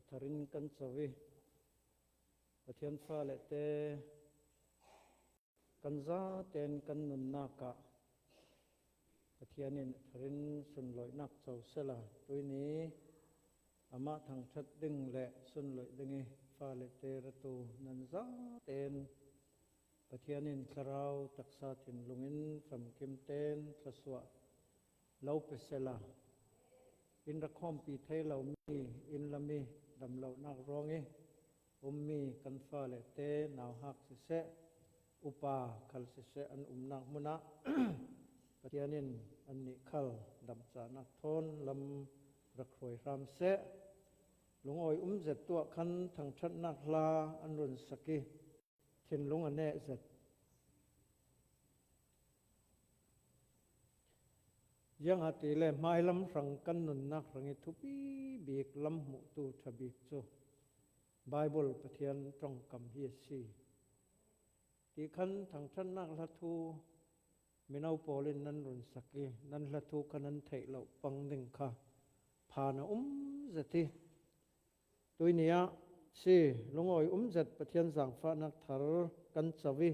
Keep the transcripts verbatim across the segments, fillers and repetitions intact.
Tharin kan co i, Pathian fale te kan zaten kan nunnak ah Pathian in tharin sunlawihnak co sela, tuini amah thangṭhat ding le sunlawih ding i fale te ratu nan zaten Pathian in thlarau taksa thinlung in famkim ten thluasuah lo pe sela, in rak khawmpi thei lomi, inn lam i damlohnak ruang i ummi kan fale te nauhak siseh, upa khal siseh an umnak hmun ah Pathian in annih khal damcahnak thawn lam rak hruai hram seh. Lungawi um zet tu ah khan thangṭhatnak hla an run sak i thinlung a neh zet. Ziangahtile hmailam hrang kan nunnak hrang i thupi bik lam hmuhtu ṭha bik cu Baibal Pathian ṭongkam hi a si. Ti khan thangṭhatnak hla thu mino pawl in nan run sak i, nan hla thu kha nan theih loh pang ding kha phan a um zet i, tuini ah si, lungawi um zet Pathian zangfahnak thar kan co i,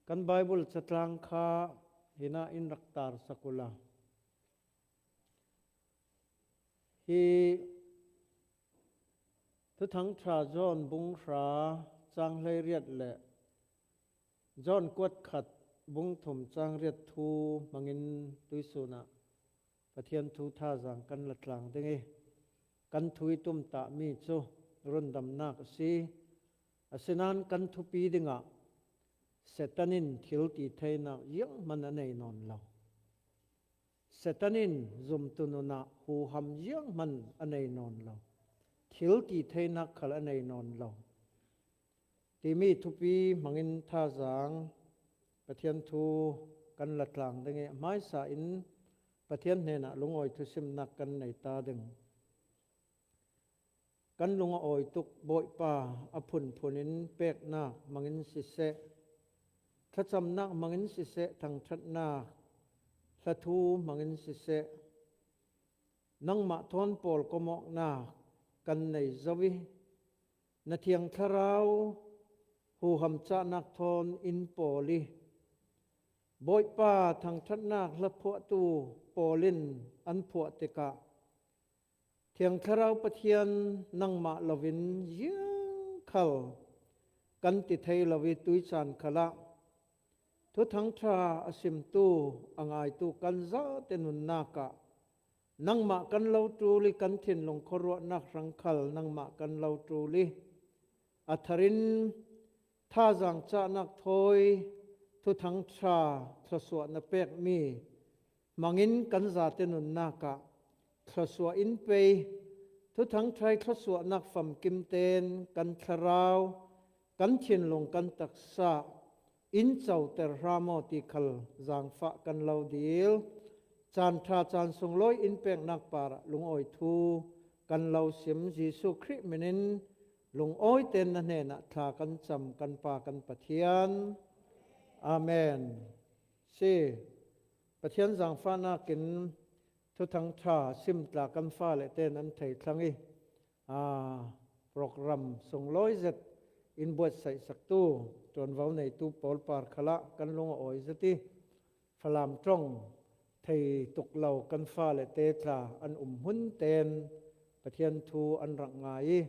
kan Baibal catlang kha hinah in rak tar sak ula. Hi Thuthang ṭha John bung hra cang hleiriat le John kuat khat bung thum cang riat thu hmangin tuisun ah Pathian thu thazaang kan la tlang ding i, kan thu i tumtahmi cu rundamnak a si. Asinain kan thupi dingah Satan in thil ti theinak zianghman a nei nawn lo. Satan in zumtu nun ah huham zianghman a nei nawn lo. Thil ti theinak khal a nei nawn lo. Timi thupi hmangin thazaang Pathian thu kan la tlang ding i, hmaisa in Pathian hnenah lungawi thusimnak kan nei ta ding. Kan lung a awi tuk Bawipa a phunphun in peknak hmangin siseh, thlacamnak hmangin siseh, thangṭhatnak hla thu hmangin siseh, nangmah thawn pawlkom awknak kan nei zo i, na thiang thlarau huham cahnak thawn in pawl i, Bawipa thangṭhatnak hla phuahtu pawl in an phuah tikah, Thiang Thlarau Pathian nangmah loin ziangkhal kan ti thei lo i, tuicaan khalah Thuthang ṭha a simtu, a ngaitu kan zate nunnak ah nangmah kan lo ṭul i, kan thinlung khuaruahnak hrang khal nangmah kan lo ṭul i, a tharin thazaang cahnak thawi Thuthang ṭha thluasuah na pekmi hmangin kan zate nunnak ah thluasuah in pe i, Thuthang ṭha i thluasuahnak famkim tein kan thlarau, kan thinlung, kan taksa in coter hram aw ti khal zaangfah kan lo dil. Caan ṭha, caan sunglawi in peknak parah lungawi thu kan lo sim. Jesuh Khrih min in lungawi tein na hnenah thla kan cam, kan Pa, kan Pathian. Amen. Si, Pathian zaangfahnak in Thuthang ṭha sim tla kan fale tein an thei thlang i, aa, program sunglawi zet in buatsaih saktu ṭuanvo neitu pawl par khalah kan lung a awi zet i, Falam ṭong thei tuk lo kan fale te tla an um hmun tein Pathian thu an rak ngai i,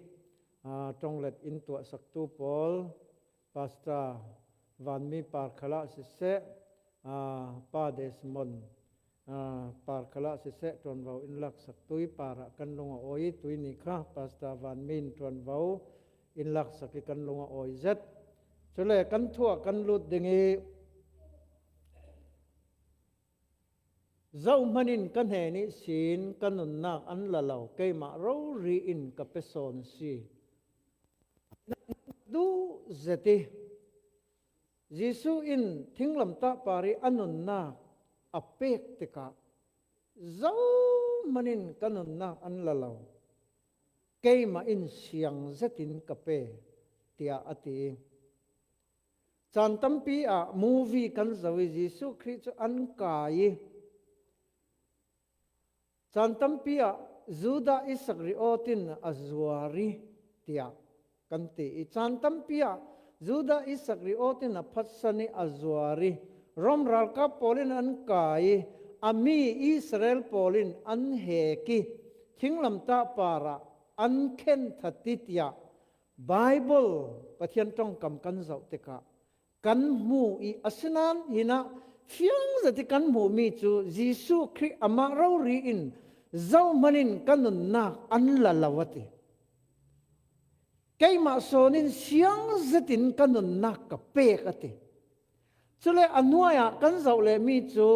aa, ṭonglet in tuahsaktu pawl, Pastor Vanmi par khalah siseh, aa, Pa Desmond, aa, par khalah siseh, ṭuanvo in laksak tui parah kan lung a awi i, tuini kha Pastor Vanmi in ṭuanvo in laksak i kan lung a awi zet. Cule kan thu ah kan lut ding i, zohman in ka hnen ihsin ka nunnak an la lo, keimah rori in ka pe sawn si. Duh zet i, Jesuh in thinglamtah par i a nunnak a pek tikah, zohman in ka nunnak an la lo, keimah in siang zetin ka pe, tiah a ti. Caan tampi ah movie kan zoh i, Jesuh Khrih cu an kai i, caan tampi ah Judah Iskariot in a zuar hi, tiah kan ti i caan tampi ah Judah Iskariot in a phatsan hi, a zuar hi, Rom ralkap pawl in an kai hi, a mi Israel pawl in an hek hi, thinglamtah parah an khen that hi, tiah Bible Pathian ṭongkam kan zoh tikah kan hmu i, asinain hinah fiang zet i kan hmuhmi cu Jesuh Khrih amah rori in zohman in ka nunnak an la lo a ti. Keimah sawn in siang zetin ka nunnak ka pek a ti. Cule a hnuaiah kan zoh lehmi cu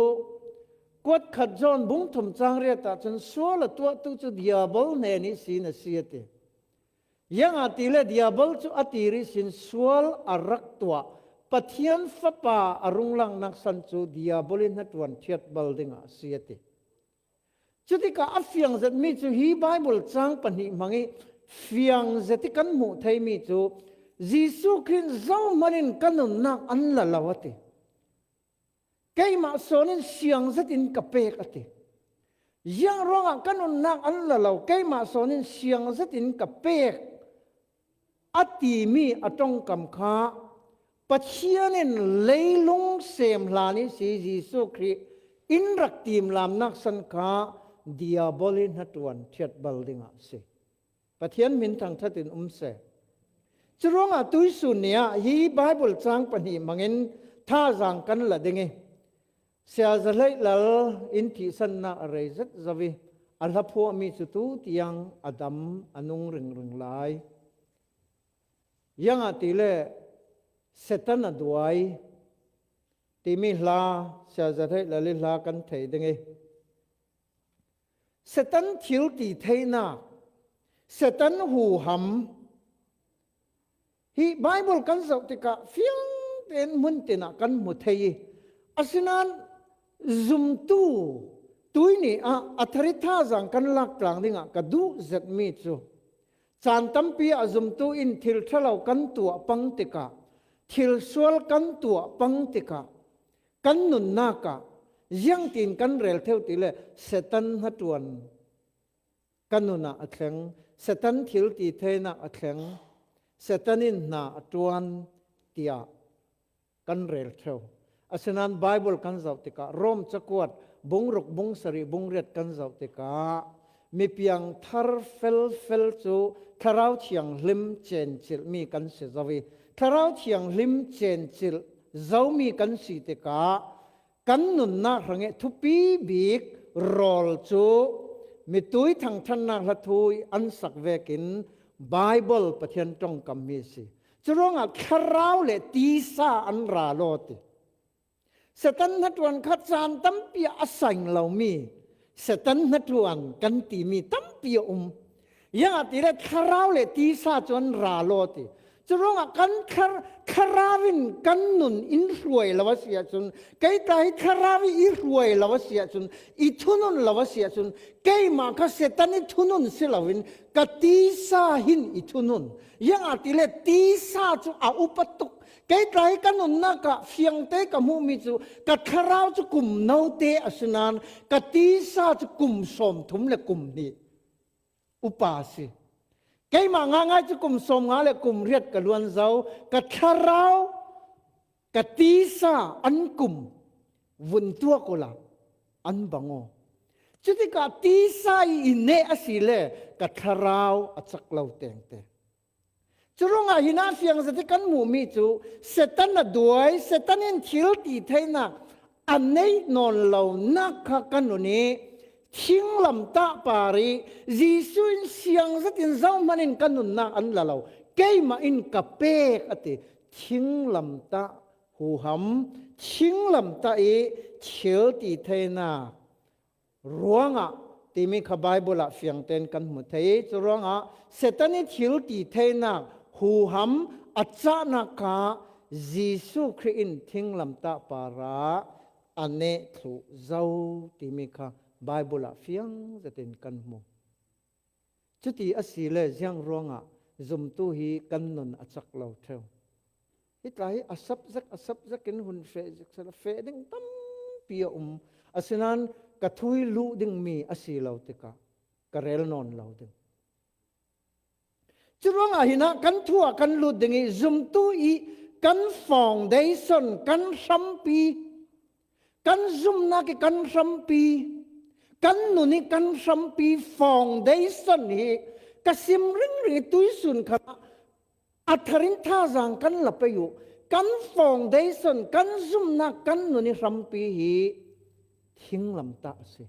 Kuatkhat John bung thum cang riat ahcun sual a tuahtu cu Diabol hnen ihsin a si a ti. Ziangahtile Diabol cu a tir ihsin sual a rak tuah Pathian Fapa a rung langhnak san cu Diabol i hnaṭuan ṭhiat bal dingah a si a ti. Cutikah a fiang zetmi cu hi Bible cang pahnih hmang i fiang zet i kan hmuh theimi cu Jesuh Khrih zohman in ka nunnak an la lo a ti. Keimah sawn in siang zetin ka pek a ti. Ziang ruangah ka nunnak an la lo, keimah sawn in siang zetin ka pek a timi a ṭongkam kha Pathian in leilung sem hlan ihsi Jesuh Khrih in rak timlamnak san kha Diabol i hnaṭuan ṭhiat bal dingah a si. Pathian min thangṭhat in um seh. Curuangah tuihsun ni ah hi Bible cang pahnih hmangin thazaang kan la ding i, Sia Za Hleih Lal in thihsannak a rei zet zo i, a hla phuahmi cu tu tiang a dam, a nung ringring lai. Ziangahtile Satan a duai timi hla, Sia Za Hleih Lal i hla kan thei ding i, Satan thil ti theinak, Satan huham hi Bible kan zoh tikah fiang tein hmun tin ah kan hmu thei i, asinain zumtu tuihni ah a thar i thazaang kan lak tlang dingah ka duh zetmi cu caan tampi ah zumtu in thil ṭha lo kan tuah pang tikah, thil sual kan tuah pang tikah, kan nunnak ah ziangtin kan rel theu tile Satan hnaṭuan ka nun ah a thleng, Satan thil ti theinak a thleng, Satan in hna a ṭuan tiah kan rel theu. Asinain Bible kan zoh tikah Rom cakuat bung ruk, bung sarih, bung riat kan zoh tikah mipiang thar felfel cu Thlarau Thianghlim cencilhmi kan si zo i, Thlarau Thianghlim cencilh zomi kan si tikah kan nunnak hrangih thupi bik rawl cu mitui thangṭhatnak hlathu i an sak vekin Bible Pathian ṭongkam mi a si. Curuangah thlarau le tisa an ra law ti. Satan hnaṭuan kha caan tampi ah a sang lomi Satan hnaṭuan kan timi tampi a um. Ziangahtile thlarau le tisa cu an ra law ti. Curuangah kan thlar-, thlarau in kan nun in hruai lo a si ahcun, kei tla hi thlarau i i hruai lo a si ahcun, i thunun lo a si ahcun, keimah kha Satan i thunun si loin ka tisa hin i thunun. Ziangahtile tisa cu a upa tuk. Kei tla hi ka nunnak ah fiangte ka hmuhmi cu ka thlarau cu kum note a si nain ka tisa cu kum sawmthum le kum hnih upa a si. Keimah ngaingai cu kum sawmnga le kum riat ka luan zo, ka thlarau, ka tisa an kum vun tuak uhla an bang aw. Cutikah tisa i i neh a si le ka thlarau a cak lo tengte. Curuangah hinah fiang zet i kan hmuhmi cu Satan a duai, Satan in thil ti theinak a neih nawn lonak kha ka nun i thinglamtah par i Jesuh in siang zetin zohman in ka nunnak an la lo, keimah in ka pek a ti. Thinglamtah huham, thinglamtah i thil ti theinak ruangah timi kha Bible ah fiangtein kan hmu thei. Curuangah Satan i thil ti theinak huham a cahnak kha Jesuh Khrih in thinglamtah parah a neh thluh zo timi kha Bible ah fiang zetin kan hmu. Cuti a si le ziang ruangah zumtu hi kan nun a cak lo theu. Hi tla hi a subject, a subject in hun feh zik sela feh ding tampi a um. Asinain ka thu i luh dingmi a si lo tikah ka rel nawn lo ding. Curuangah hinah kan thu ah kan lut ding ih zumtu ih kan foundation, kan hrampi, kan zumnak ih kan hrampi, kan nun ih kan hrampi foundation hi ka sim ringring ih tuisun khanah a tharin thazang kan la pei uh. Kan foundation, kan zumnak, kan nun ih hrampi hi thinglamtah a si.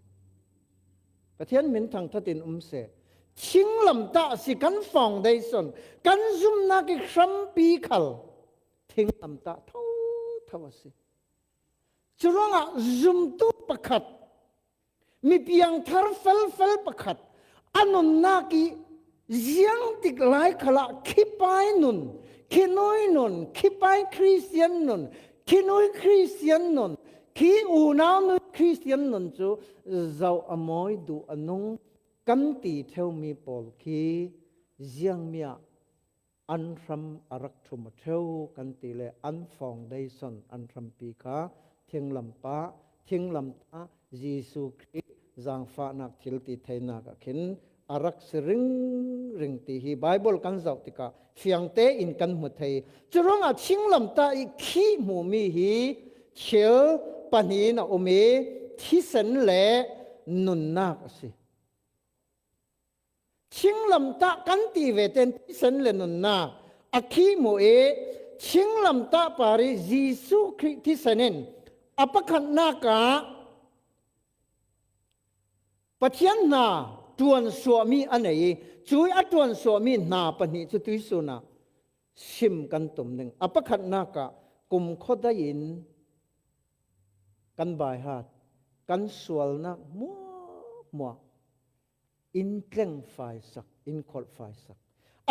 Pathian min thangthatin um seh. Thinglamtah a si kan foundation, kan zumnak ih hrampi khal thinglamtah thotho a si. Curuangah zumtu pakhat, mi piangthar felfel pakhat, a nunnak ih ziangtik lai khalah khipai nun, khinui nun, khipai Khristian nun, khinui Khristian nun, khi unau nui Khristian nun cu zoh a mawi, duh a nung kan ti ṭheumi pawl khi ziangmi ah an hram a rak ṭhum a ṭheu kan ti le an foundation, an hrampi kha thinglamtah, thinglamtah Jesuh Khrih zangfahnak thiltitheinak ah khin a rak si ringring ti hi Baibal kan zoh tikah fiang tein kan hmu thei. Curuangah thinglamtah ih khi hmumi hi thil pahnih in a um ih thisen le nunnak a si. Thinglamtah kan ti ve tein thisen le nunnak a khi hmu ih thinglamtah par ih Jesuh Khrih thisen in a pakhatnak ah Pathian hna ṭuansuahmi a nei ih cuih a ṭuansuahmi hna pahnih cu tuisun ah sim kan tum ding. A pakhatnak ah kumkhua dai in kan baihat, kan sualnak hmuahhmuah in tlengfaisak, in kholhfaisak.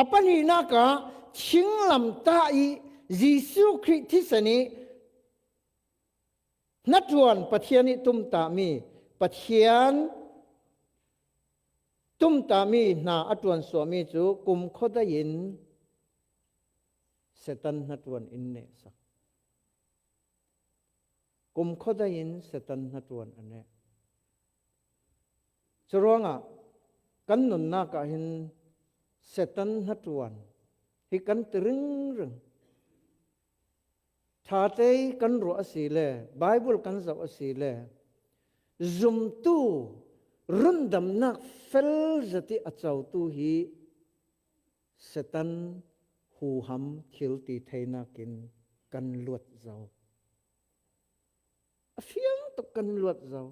A pahnihnak ah thinglamtah ih Jesuh Khrih thisen ih hnaṭuan Pathian ih tumtahmi, Pathian tumtahmi hna a ṭuansuahmi cu kumkhua dai in Satan hnaṭuan in nehsak. Kumkhua dai in Satan hnaṭuan a neh. Curuangah kan nunnak ah hin Satan hnaṭuan hi kan ti ringring. Ṭhatei kan ruah a si le, Baibal kan zoh a si le, zumtu rundamnak fel zet ih a cotu hi Satan huham thiltitheinak in kan luat zo. A fiang tuk kan luat zo.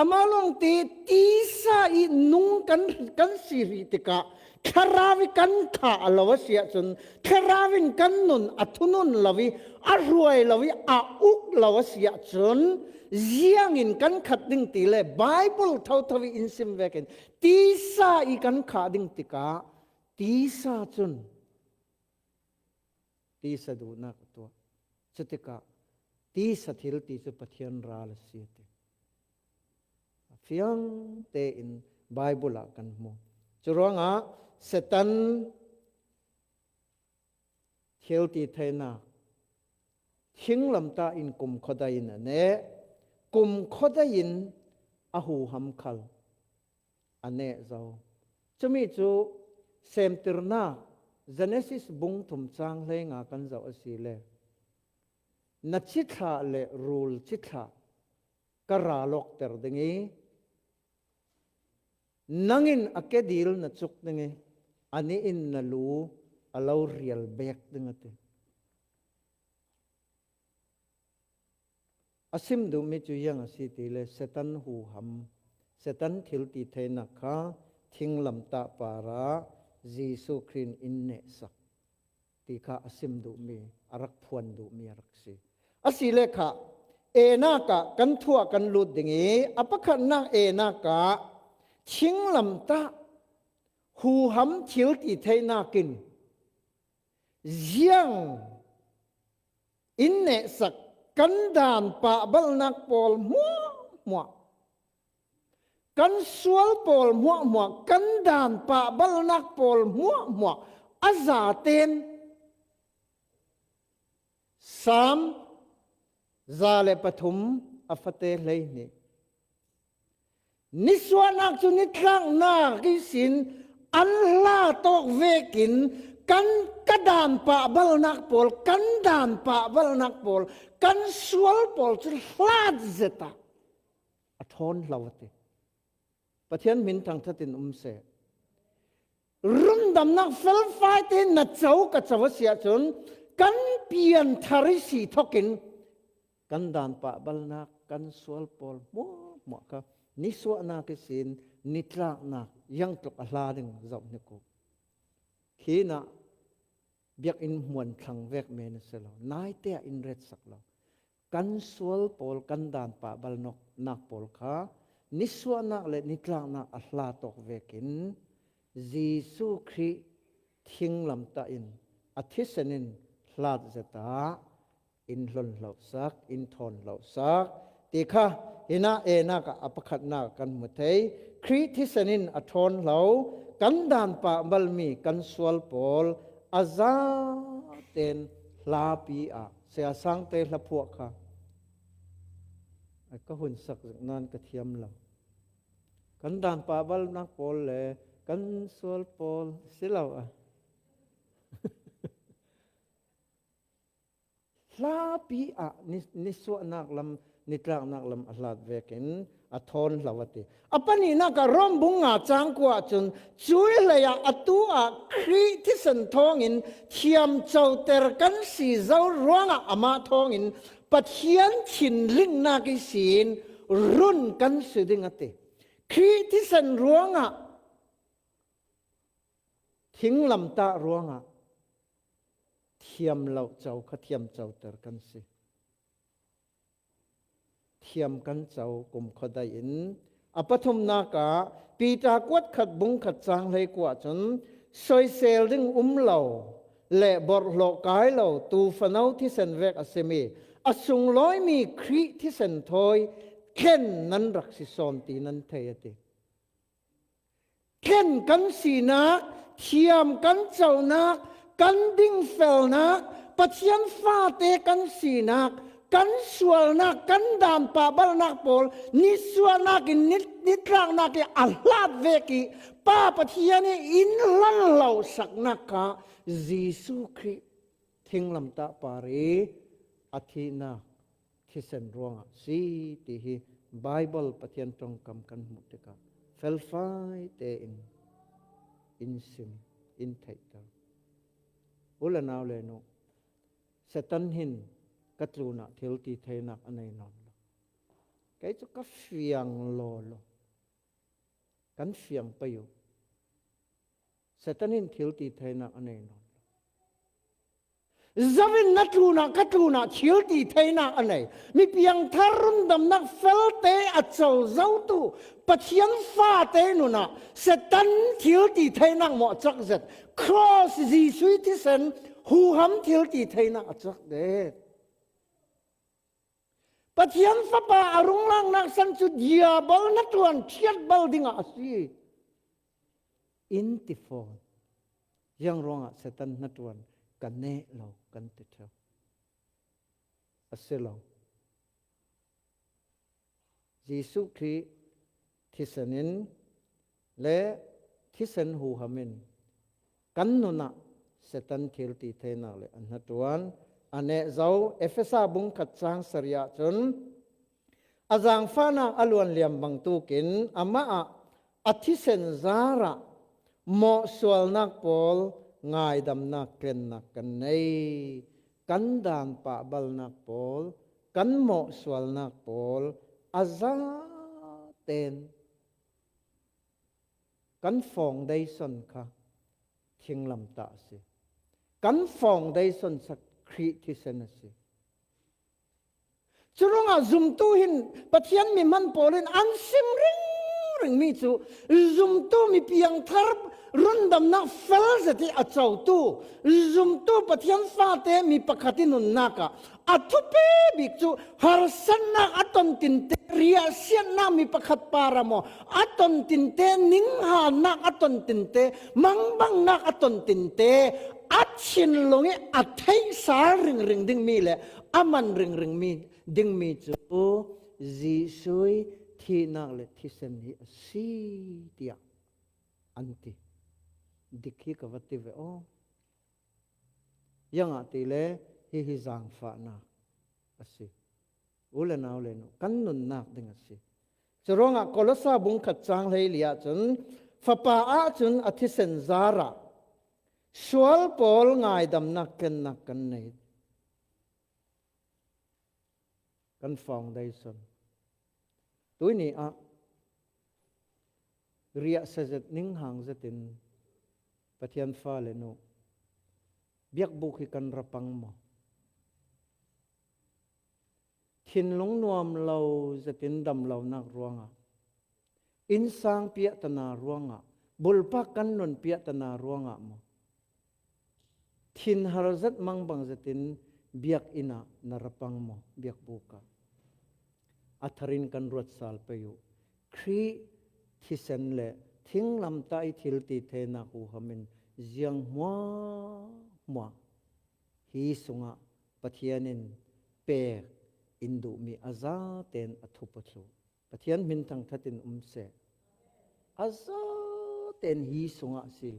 Amah lawngte tisa ih nung kan, kan si rih tikah Thlarau ih kan khah lo a si ahcun, Thlarau in kan nun a thunun lo ih, a hruai lo ih, a uk lo a si ahcun, ziangin kan khat ding ti le Baibal thotho ih in sim vekin tisa ih kan khah ding tikah tisa cun tisa duhnak a tuah. Cutikah tisa thil ti cu Pathian ral a si a ti. A fiang tein Baibal ah kan hmu. Curuangah Satan thiltitheinak thinglamtah in kumkhua dai in a neh, kumkhua dai in a huham khal a neh zo. Cumi cu Semtirnak Genesis bung thum cang hleinga kan zoh a si le, na cithlah le rul cithlah ka ra lawkter ding ih, nang in a ke dil na cuk ding ih, anih in na lu a lo rial bek ding a ti. A sim duhmi cu ziang a si ti le Satan huham, Satan thiltitheinak kha thinglamtah parah Jesuh Khrih in nehsak ti kha a sim duhmi, a rak phuan duhmi a rak si. A si le kha, enak ah kan thu ah kan lut ding ih, a pakhatnak enak ah thinglamtah huham thiltitheinak in ziang in nehsak kan dan pahbalnak pawl hmuahhmuah, kan sual pawl hmuahhmuah, kan dan pahbalnak pawl hmuahhmuah a zaten Salm za le pathum a fate hleihnih. Nisuahnak cu nitlaknak ihsin an hla tawk vekin kan, ka daan pahbalnak pawl, kan daan pahbalnak pawl, kan sual pawl cu hlat zet ah a ṭhawn hlo a ti. Pathian hmin thangthat in um seh. Rundamnak felfai te na co ka co a si ahcun kan pianthar i si thokin kan daan pahbalnak, kan sual pawl hmuahhmuah kha nisuahnak ihsin nitlaknak ziangtluk a hla ding zoh hnik u. Khinah biakinn hmuan thlang vek men a si lo, naite ah in retsak lo. Kan sual pawl, kan daan pahbalnak pawl kha nisuahnak le nitlaknak a hla tawk vekin Jesuh Khrih thinglamtah in a thisen in hlat zet ah in hlon hlohsak, in ṭhawn hlohsak ti kha hinah enak ah a pakhatnak ah kan hmu thei. Khrih thisen in a ṭhawn hlo, kan daan pahbalmi kan sual pawl a zaten hlapi ah, Saya Sangte hlaphuah kha ai ka hun sak zet nain ka thiam lo. Kan daan pahbalnak pawl le kan sual pawl si lo a. Hlapi ah ni, nisuahnak lam, nitlaknak lam a hlat vekin a ṭhawn hlo a ti. A pahnihnak ah Rom bung nga cang kua cun cuih hlei ah atu ah Khrih thisen thawngin thiamcoter kan si zo ruangah amah thawngin Pathian thinlingnak ihsin run kan si ding a ti. Khrih thisen ruangah thinglamtah ruangah thiam lo co kha thiamcoter kan si. Thiam kan co kumkhuadei in a pathumnak ah Piter kuat khat bung khat cang hlei kua cun soisel ding um lo le borhhlawh kai lo tu fano thisen vek a simi a sunglawimi Khrih thisen thawi thlen nan rak si sawn ti nan thei a ti. Thlen kan sinak, thiam kan conak, kan dingfelnak, Pathian fate kan sinak, kan sualnak, kan daan pahbalnak pawl nisuahnak in nit, nitlaknak i a hlat vek i Pa Pathian i in hlan hlohsaknak kha Jesuh Khrih thinglamtah par i a thihnak thisen ruangah si ti hi Baibal Pathian ṭongkam kan hmuh tikah felfai tein in sim, in theihter. U le nau le nu, Satan hin ka tlunah thil ti theinak a nei nawn lo. Kei cu ka fiang law law. Kan fiang pei u. Satan in thil ti theinak a nei nawn lo. Zoin na tlunah, ka tlunah thil ti theinak a nei. Mi piangthar rundamnak felte a co zotu Pathian fate nunah Satan thil ti theinak maw a cak zet. Cross Jesuh i thisen huham thil ti theinak a cak zet. Pathian Fapa a runglaknak san cu diabol hnaṭuan ṭhiat bal dingah a si. In ti fawn. Ziang ruangah Satan hnaṭuan ka neh lo kan ti ṭheu. A si lo. Jesuh Khrih thisen in le thisen huham in kan nunah Satan thil ti theinak le a hnaṭuan a neh zo. Efesa bung khat cang sarih ah cun a zaangfahnak a luanliam bangtukin amah ah a thisen zarah mawhsualnak pawl ngaidamnak tlennak kan nei. Kan daan pahbalnak pawl, kan mawhsualnak pawl a zaten kan foundation kha thinglamtah a si. Kan foundation kha Khrih thisen a si. Curuangah zumtu hin Pathian mi hman pawl in an sim ringringmi cu zumtu mi piangthar rundamnak fel zet i a cotu zumtu Pathian fate mi pakhat i nunnak ah a thupi bik cu harsatnak a ton tinte, riahsiatnak mi pakhat par ah maw a ton tinte, ninghannak a ton tinte, mangbangnak a ton tinte, a thinlung i a theihsal ringring dingmi le a man ringringmi dingmi cu Jesuh i thihnak le thisen hi a si, tiah an ti. Dik hi ka va ti ve aw. Ziangah ti le hi hi zangfahnak a si. U le nau le nu, kan nunnak ding a si. Curuangah Kolose bung khat cang hleili ahcun, Fapa ahcun a thisen zarah sual pawl ngaidamnak kennak kan nei. Kan foundation. Tuini ah riahsia zet, ninghang zetin Pathian fale nu, biakbuk hi kan ra pang maw? Thinlung nuam lo zetin damlonak ruangah, innsang piahtana ruangah, bulpak kan nun piahtana ruangah maw? Thinhar zet mangbang zetin biakinn ah na ra pang maw, biakbuk ah? A tharin kan ruatsal pei uh. Khrih thisen le thinglamtah i thiltitheinak huham in ziang hmuahhmuah hi sungah Pathian in pek in duhmi a zaten a thup a thluh. Pathian hmin thangthat in um seh. A zaten hi sungah si.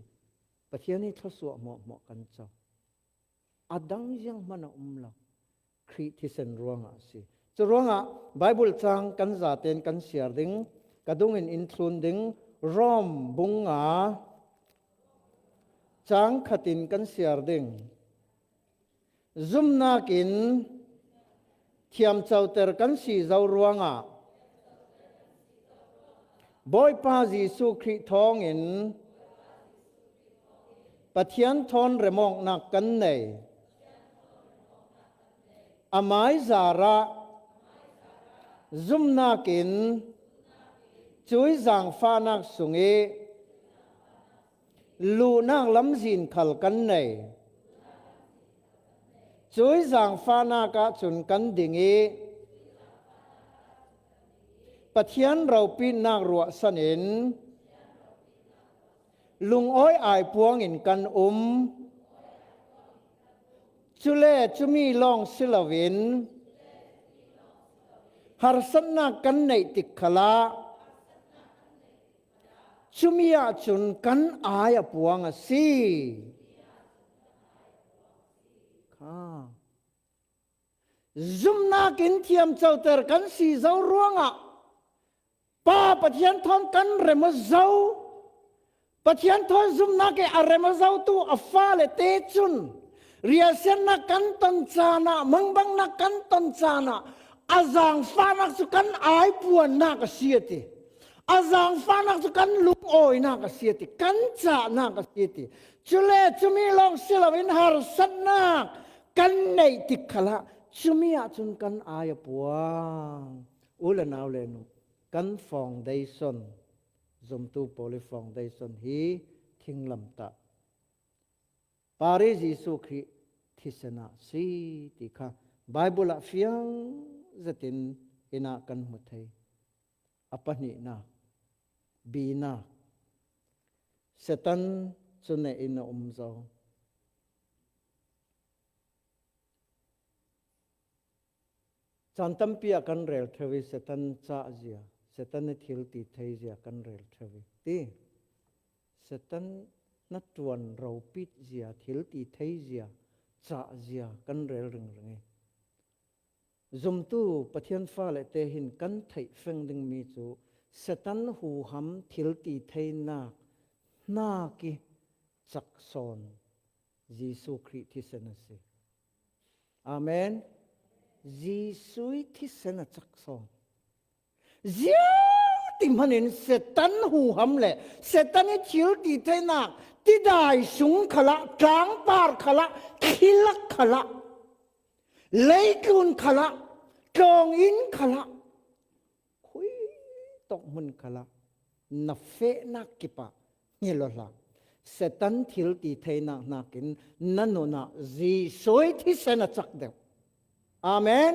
Pathian hi thluasuah hmuahhmuah kan co. A dang zianghman a um lo. Khrih thisen ruangah a si. Curuangah Bible cang kan zaten kan siar ding, ka dungin in thlun ding, Rom bung nga cang khatin kan siar ding. Zumnak in thiamcoter kan si zo ruangah Bawipa Jesuh Khrih thawngin Pathian thawn remawknak kan nei. Amai zarah zumnak in cui zangfahnak sung i luhnak lamzin khal kan nei. Cui zangfahnak ahcun kan ding i Pathian ropinak ruahsan in lungawi ai puangin kan um. Cule cumi lawng si loin harsatnak kan neih tik khalah cumi ahcun kan ai a puang a si. Kha. Zumnak in thiamcoter kan si zo ruangah Pa Pathian thawn kan rem aw zo. Pathian thawn zumnak i a rem aw zotu a fale te cun riahsiatnak kan ton caan ah, mangbangnak kan ton caan ah, a zangfahnak cu kan ai puannak a si a ti. A zangfahnak cu kan lungawinak a si a ti, kan cahnak a si a ti. Cule cumi lawng si loin harsatnak kan neih tik khalah cumi ahcun kan ai a puang. U le nau le nu, kan foundation, zumtu pawl i foundation hi thinglamtah Pari Jesuh Khrih thisen ah si ti kha Bible ah fiang zetin hinah kan hmu thei. A pahnihnak, binak, Satan cu neih in a um zo. Caan tampi ah kan rel ṭheu i Satan cahzia, Satan i thil ti theizia kan rel ṭheu i ti. Satan na ṭuan ropit zia, thil ti theizia, cahzia kan rel ringring i. Zumtu Pathian fale te hin kan theih feng dingmi cu Satan huham thil ti theinak hnak i cak sawn Jesuh Khrih thisen a si. Amen. Jesuh i thisen a cak sawn. Ziangti hmanin Satan huham le Satan i thil ti theinak tidai sung khalah, tlangpar khalah, khilak khalah, leitlun khalah, tlawnginn khalah, khui tawk hmun khalah na fehnak kipah ngilawhla. Satan thil ti theinak hnakin na nunah Jesuh i thisen a cak deuh. Amen.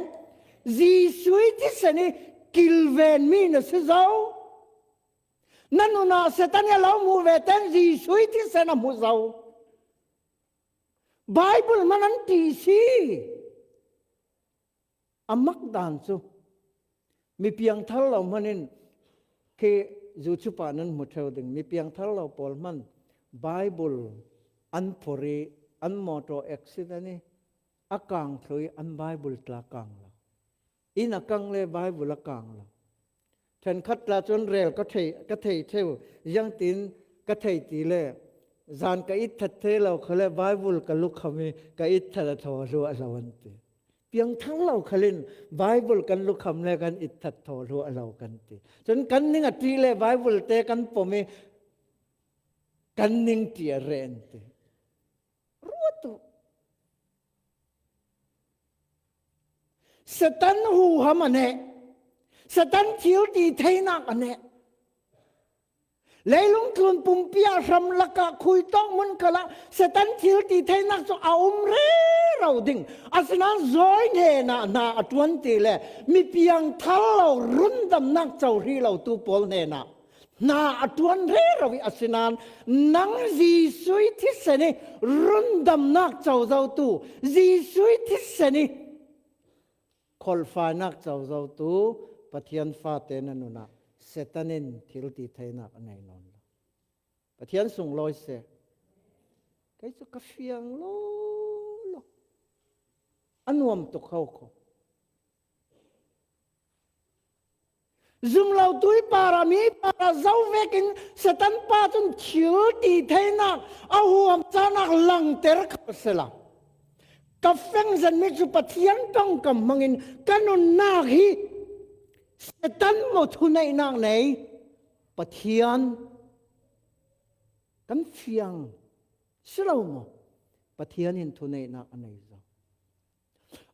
Jesuh i thisen i kilvenmi na si zo. Na nunah Satan i a lo hmuh ve ten Jesuh i thisen a hmu zo. Bible hman an ti si. A mak dan cu mi piangthar lo hmanin Khi YouTube ah nan hmu ṭheu ding, mi piangthar lo pawl hman Bible an phur i, an motor accident i, a kang thlu i an Bible tla kang lo. Inn a kang le Bible a kang lo. Ṭhenkhat tla chuan rel ka thei, ka thei ṭheu, ziangtin ka thei ti le, zan ka itthat thei lo kha le Bible ka lukham i ka itthat a thaw hluah lo an ti. Piangthar lo khalin Bible kan lukham le kan itthat thaw hluah lo kan ti. Chuan kan ning a ṭih le Bible te kan pawm i kan ning ṭih a reh an ti. Ruat u. Satan huham a neh. Satan thil ti theinak a neh. Leilung tlun pumpi ah, hram lakah, khui tawk hmun khalah Satan thil ti theinak chu a um rero ding. Asinain zawi hnenah hna a ṭuan ti le mi piangthar lo, rundamnak cho hrih lotu pawl hnenah hna a ṭuan rero i, asinain nang Jesuh i thisen i rundamnak cho zotu, Jesuh i thisen i kholhfainak cho zotu Pathian fate na nunah Satan in thil ti theinak a nei nawn lo. Pathian sunglawi se. Kei chu ka fiang lo lo. A nuam tuk ho kho. Zum lo tui para, mi para zo vekin Satan pa chun thil ti theinak, a huam chanak langter kha sela. Ka feng zen mi chu Pathian ṭawngkam hmangin ka nunnak hi Satan maw thuneihnak nei? Pathian kan fiang si lo maw? Pathian in thuneihnak a nei zo.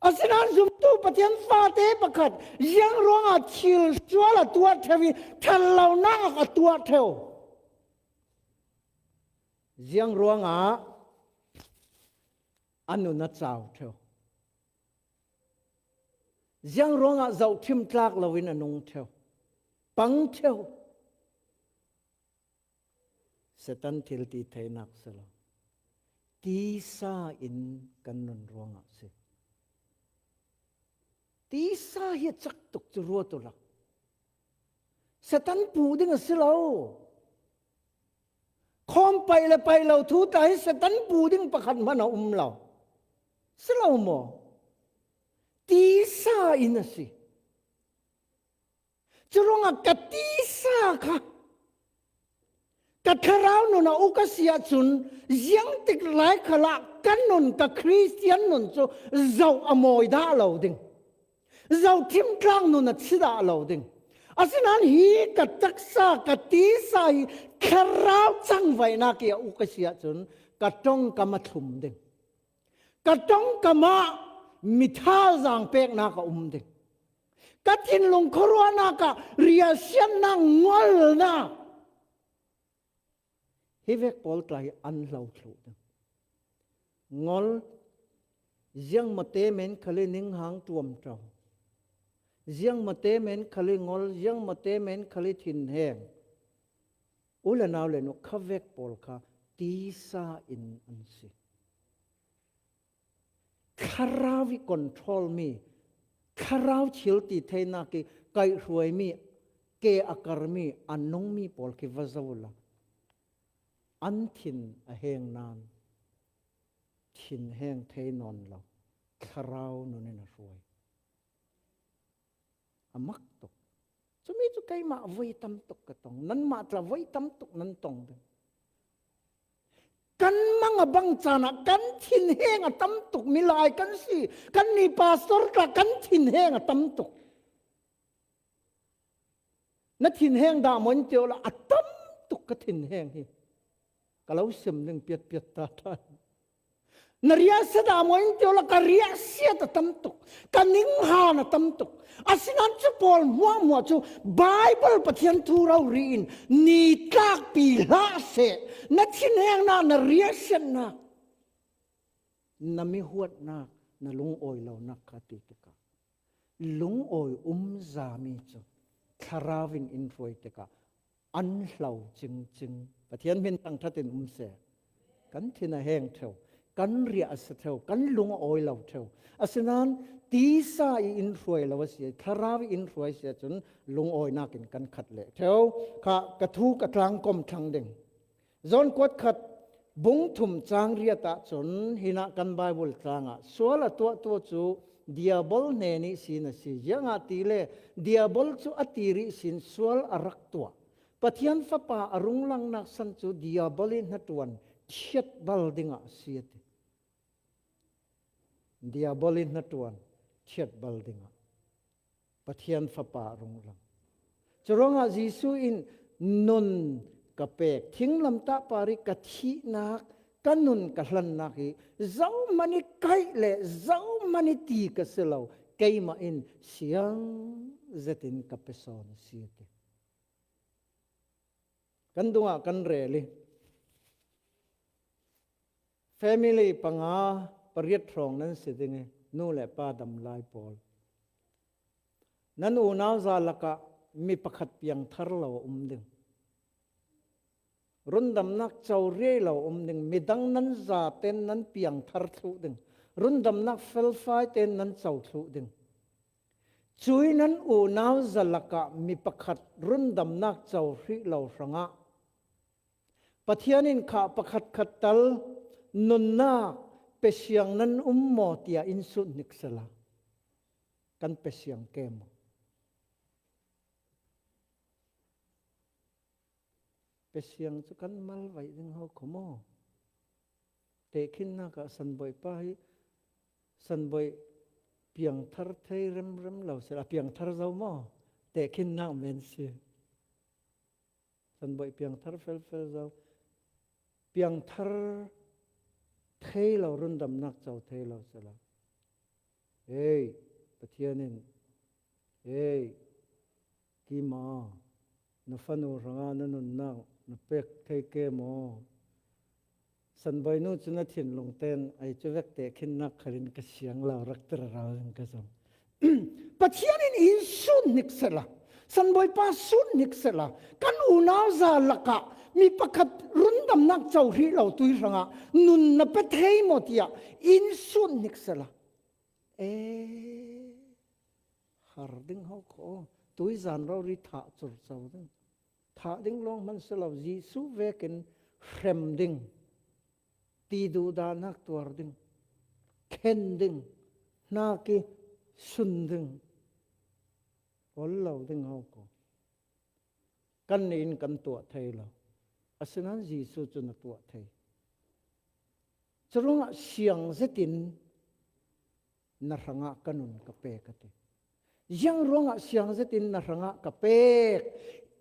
Asinain zumtu Pathian fate pakhat ziang ruangah thil sual a tuah ṭheu i ṭhat lonak a tuah ṭheu? Ziang ruangah a nun a chau ṭheu? Ziang ruangah zohṭhim tlak loin a nung ṭheu, pang ṭheu? Satan thil ti theinak si lo. Tisa in kan nun ruangah si. Tisa hi a chak tuk chu ruat ula. Satan pu ding a si lo. Khawm paih le paih lo thu ta hi Satan pu ding pakhat hman a um lo. Si lo maw? Tisa in a si. Churuangah ka tisa kha ka thlarau nun a uk a si ahcun ziangtik lai khalah ka nun, ka Khristian nun cu zoh a mawi dah lo ding, zohṭhim tlak nun a thi dah lo ding. Asinain hi ka taksa, ka tisa hi thlarau cangvaihnak i a uk a si ahcun ka ṭongkam a thlum ding. Ka ṭongkam ah mithaal zaang peknak a um ding. Ka thinlung khuaruahnak ah riahsiatnak ngolnak hi vek pawl tla hi an hlo thluh ding. Ngol, ziangmawte men khal i ninghang ṭuamṭo, ziangmawte men khal i ngol, ziangmawte men khal i thinheng. U le nau le nu, kha vek pawl kha tisa in an si. Thlarau i control mi, thlarau thil ti theinak i kaihhruai mi, ke a kar mi, a nung mi pawl khi va zoh ula. An thin a heng nan, thinheng thei nawn lo, thlarau nun in a hruai. A mak tuk. Cumi cu keimah voi tam tuk ka tong, nanmah tla voi tam tuk nan tong ding. Kan mang a bang caan ah kan thinheng a tam tuk milai kan si, kannih pastor tla kan thinheng a tam tuk. Na thinheng dah maw in ti awla, a tam tuk ka thinheng hi. Ka lo sim ding piatpiat ta ta. Na riahsia dah maw in ti awla, ka riahsiat a tam tuk, ka ninghan a tam tuk. Asinain cu pawl hmuahhmuah cu Bible Pathian thu rori in ni tlakpi hlah seh, na thinhengnak, na riahsiatnak, na mihuatnak, na lungawi lonak kha ti tikah, lungawi umzami cu thlarau in in hruai tikah an hlo cingcing. Pathian hmin thangṭhat in um seh. Kan thin a heng ṭheu, Kan riah a si theu, kan lung a awi lo theu. Asinan tisa i in hruai lo a si, thlarau i in hruai si ahcun lungawinak in kan khat leh theu. Kha ka thu ka tlangkom thlang ding. John kuat khat bung thum cang riat ahcun hinah kan Baibal tlangah sual a tuahtu cu Diabol hnen ihsin a si. Ziangahtile Diabol cu a tir ihsin sual a rak tuah. Pathian Fapa a rung langnak san cu Diabol i hnaṭuan ṭhiat bal dingah a si a ti. Diabol i hnaṭuan ṭhiat bal dingah Pathian Fapa a rung lang. Curuangah Jesuh in nun ka pek, thinglamtah par i ka thihnak, ka nun ka hlannak hi zohman i kaih le zohman i ti ka si lo, keimah in siang zetin ka pe sawn a si a ti. Kan dungah kan rel i family panga pariat hrawng nan si ding i nu le pa dam lai pawl. Nan unau za lakah mi pakhat piangthar lo a um ding. Rundamnak co riai lo a um ding. Midang nan zaten nan piangthar thluh ding. Rundamnak felfai tein nan co thluh ding. Cui nan unau za lakah mi pakhat rundamnak co hrih lo hrangah Pathian in kha pakhatkhat tal nunnak pe siang nan um maw tiah in sut hnik sehla. Kan pe siang ke maw? Pe siang cu kan malvaih ding ho kho maw? Tehkhinnak ah Sanbawih pa hi Sanbawih piangthar thei remrem lo sehla, piangthar zo maw? Tehkhinnak men si. Sanbawih piangthar felfel zo. Piangthar thei lo, rundamnak co thei lo sehla. Ei, Pathian in, ei, Kima, na fanu hrangah na nunnak na pek thei ke maw? Sanbawih nu cu na thinlung ten ei cu vek tehkhinnak khalin ka siang lo rak tirarau in ka zong. Pathian in in sut hnik sehla, Sanbawih pa sut hnik sehla, kan unau za lakah mi pakhat rundamnak co hrih lo tui hrangah nun na pe thei maw tiah in sut hnik sehla. E, har ding ho kho, tuizan rori thah curco ding. Thah ding lawng hman si lo, Jesuh vekin hrem ding, ti duhdahnak tuar ding, khen ding, hnak i sun ding, ol lo ding ho kho. Kannih in kan tuah thei lo. Asinan Jesuh cun a tuah thei. Curuangah siang zetin na hrangah ka nun ka pek a ti. Ziang ruangah siang zetin na hrangah ka pek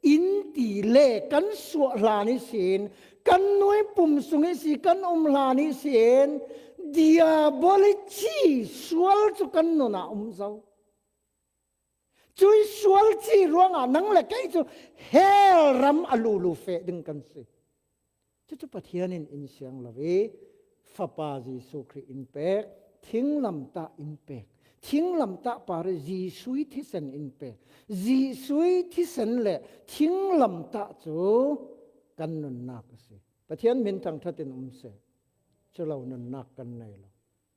in ti le kan suah hlan ihsin, kan nui pum sung ihsi kan um hlan ihsin, Diabol i ci sual cu kan nun ah um zo. Cui sual ci ruangah nang le kei cu hell ram a lulu feh ding kan si. Cucu Pathian in in siang lo i Fapa Jesuh Khrih in pek, thinglamtah in pek, thinglamtah par i Jesuh i thisen in pek, Jesuh i thisen le thinglamtah cu kan nunnak a si. Pathian min thangṭhat in um seh. Cu lo nunnak kan nei lo.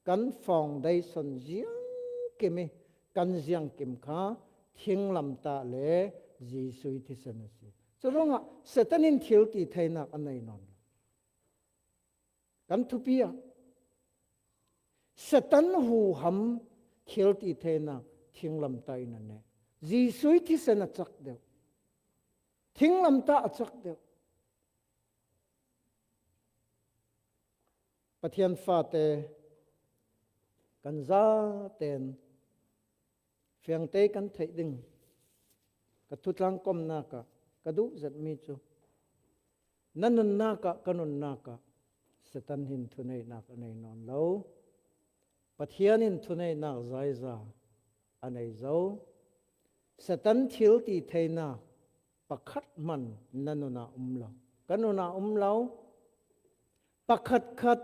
Kan foundation ziangkim i kan ziangkim kha thinglamtah le Jesuh i thisen a si. Curuangah Satan in thil ti theinak a nei nawn lo. Kan thupi ah Satan huham thil ti theinak thinglamtah in a neh. Jesuh i thisen a cak deuh. Thinglamtah a cak deuh. Pathian fate kan zaten fiangte kan theih ding ka thutlangkomnak ah ka duh zetmi cu na nunnak ah ka nunnak ah Satan hin thuneihnak a nei nawn lo. Pathian in thuneihnak zaiza a nei zo. Satan thil ti theinak pakhat hman na nun ah um lo, ka nun ah um lo. Pakhatkhat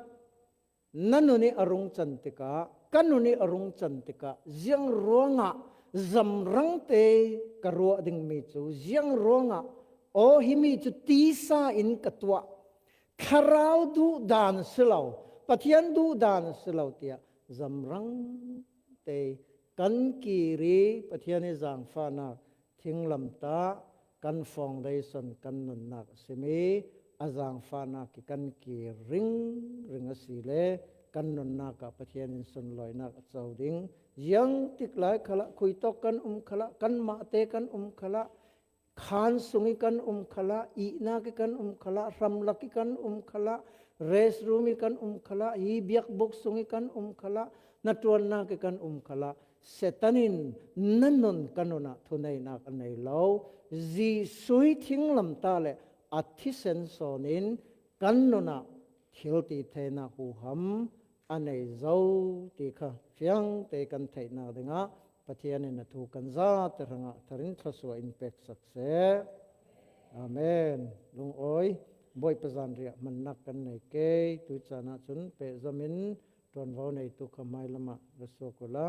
na nun i a rung can tikah, ka nun i a rung can tikah, ziang ruangah zamrangte ka ruah dingmi cu, ziang ruangah aw himi cu tisa in ka tuah, thlarau duh dan si lo, Pathian duhdan si lo tiah zamrang te kan kiri Pathian i zangfahnak thinglamtah kan foundation kan nunnak a simi a zangfahnak i kan kiri ringring a si le kan nunnak ah Pathian in sunlawinak a co ding. Ziang tik lai khalah khuitawk kan um khalah, kanmahte kan um khalah, khan sung i kan um khalah, ihnak i kan um khalah, hramlak i kan um khalah, restroom i kan um khalah, hi biakbuk sung i kan um khalah, hnaṭuannak i kan um khalah, Satan in na nun ka nun ah thuneihnak a nei lo. Jesuh i thinglamtah le a thisen sawn in kan nun ah thiltitheinak huham a nei zo ti kha fiangte kan theihnak dingah Pathian in a thu kan zate hrangah tharin thluasuah in peksak seh. Amen. Lungawi, Bawipa zanriah hmannak kan nei kei. Tuican ah cun pehzom in ṭuanvo neitu kha hmailam ah ra suak uhla.